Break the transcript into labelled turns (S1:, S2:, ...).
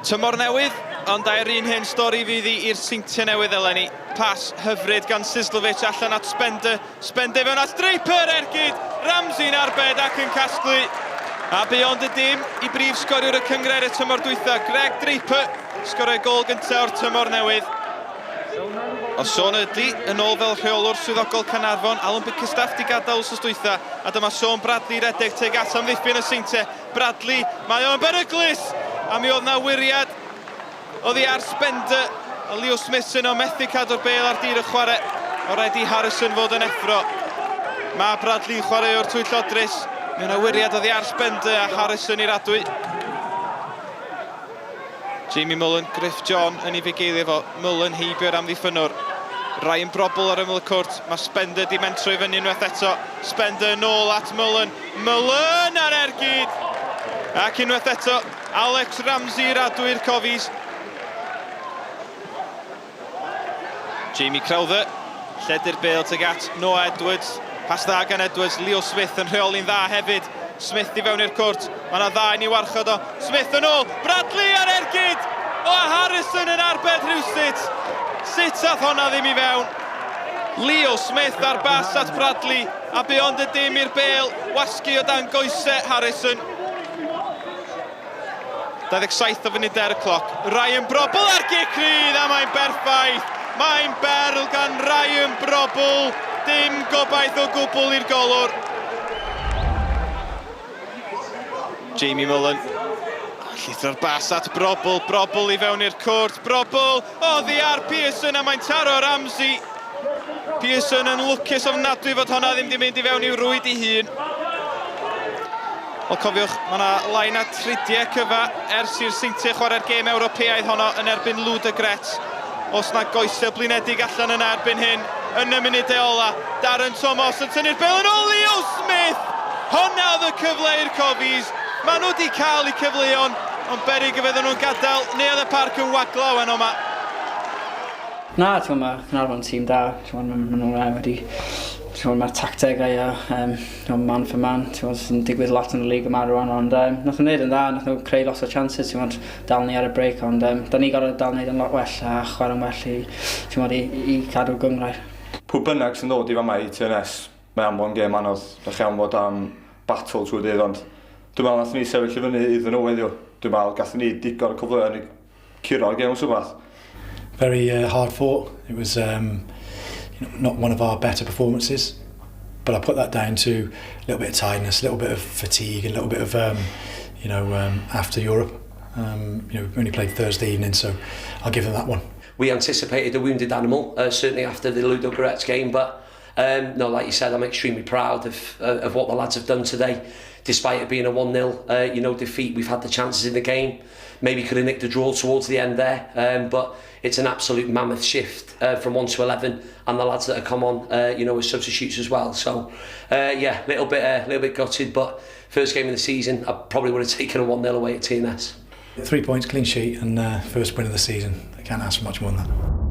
S1: Tymor newydd, ond ai'r un hen stori fydd hi i'r Seintiau Newydd eleni? Pas hyfryd gan Sislovic allan at Spender. Spender fewn at Draper, ergyd! Ramsey'n arbed ac yn casglu. A bu ond y dim i brif sgoriwr y cynghrair y tymor dwytha, Greg Draper, sgorio gôl gyntaf o'r tymor newydd. O Sean Eardley yn ôl fel rheolwr swyddogol Caernarfon, Alan Bickerstaff di gadael wsos dwytha, a dyma Sean Bradley redeg tuag at amddiffyn y Seintiau. Bradley, mae o'n beryglus! A mi oedd 'na wyriad oddi ar Spender, a Leo Smith yno methu cadw'r bêl ar dir y chwarae. O rhaid i Harrison fod yn effro. Mae Bradley'n chwaraewr twyllodrus. Mi oedd 'na wyriad oddi ar Spender a Harrison i'r adwy. Jamie Mullen, Griff John yn ei fugeilio fo. Mullen heibio'r amddiffynnwr. Ryan Brobbel ar ymyl y cwrt. Mae Spender di mentro i fyny unwaith eto. Spender yn ôl at Mullen. Mullen ar ergyd! Ac unwaith eto, Alex Ramsey i'r adwy i'r Cofis. Jamie Crowther, lledu'r bêl tuag at Noah Edwards. Pas dda gan Edwards, Leo Smith yn rheoli'n dda hefyd. Smith i fewn i'r cwrt, mae yna ddau ni warchod o. Smith yn ôl, Bradley ar ergyd! O, a Harrison yn arbed rhywsut. Sut ath honna ddim i fewn? Leo Smith ar bas at Bradley, a bu ond y dim i'r bêl wasgu o dan goesau Harrison. 27 o funudau ar y cloc. Ryan Brobbel ar gic rydd a mae'n berffaith. Mae'n berl gan Ryan Brobbel. Dim gobaith o gwbl i'r golwr. Jamie Mullen. Llithro'r bas at Brobbel. Brobbel i fewn i'r cwrt. Brobbel oddi ar Pearson a mae'n taro Ramsey. Pearson yn lwcus ofnadwy fod honna ddim wedi mynd i fewn i'w rwyd ei hun. Wel cofiwch, mae yna lai na tridiau cyfa ers i'r Seintiau chwarae'r gêm Ewropeaidd honno yn erbyn Ludogorets. Os na goesau blinedig allan yna erbyn hyn, yn y munudau ola, Darren Thomas yn tynnu'r bêl yn ôl, Leo Smith! Honna oedd y cyfle i'r Cofis. Maen nhw wedi cael eu cyfleon, ond beryg y fydden nhw'n gadael Neuadd y Parc yn waglaw heno 'ma.
S2: Na, t'mo' ma' Caernarfon yn tîm da, t'mo' ma' ma' nhw wedi t'mo' ma'r tactegau a yym t'mo' man for man t'mo' sy'n digwydd lot yn y league yma rŵan ond yym nath nhw neud yn dda nath nhw creu lot o chances t'mod dal ni ar y break ond yym 'dan ni gor'o' dal neud yn lot well a chwarae'n well i t'mod i i cadw'r gynghrair.
S3: Pwy bynnag sy'n dod i fama i TNS, mae am fod yn gêm anodd. Dach chi am fod am battle trwy'r dydd ond dwi'n meddwl nathon ni sefyll i fyny iddyn nhw heddiw. Dwi'n meddwl gathon ni digon o cyfleoedd i curo'r gêm os wbath.
S4: Very uh, hard fought. It was um, you know, not one of our better performances, but I put that down to a little bit of tiredness, a little bit of fatigue, a little bit of um, you know um, after Europe. Um, you know, we only played Thursday evening, so I'll give them that one.
S5: We anticipated a wounded animal, uh, certainly after the Ludo Goretz game, but um, no, like you said, I'm extremely proud of, uh, of what the lads have done today. Despite it being a 1-0 uh, you know, defeat, we've had the chances in the game. Maybe could have nicked a draw towards the end there, um, but it's an absolute mammoth shift uh, from 1 to 11 and the lads that have come on, uh, you know, as substitutes as well. So, uh, yeah, little bit, uh, little bit gutted, but first game of the season, I probably would have taken a 1-0 away at TNS.
S4: Three points, clean sheet, and uh, first win of the season. I can't ask for much more than that.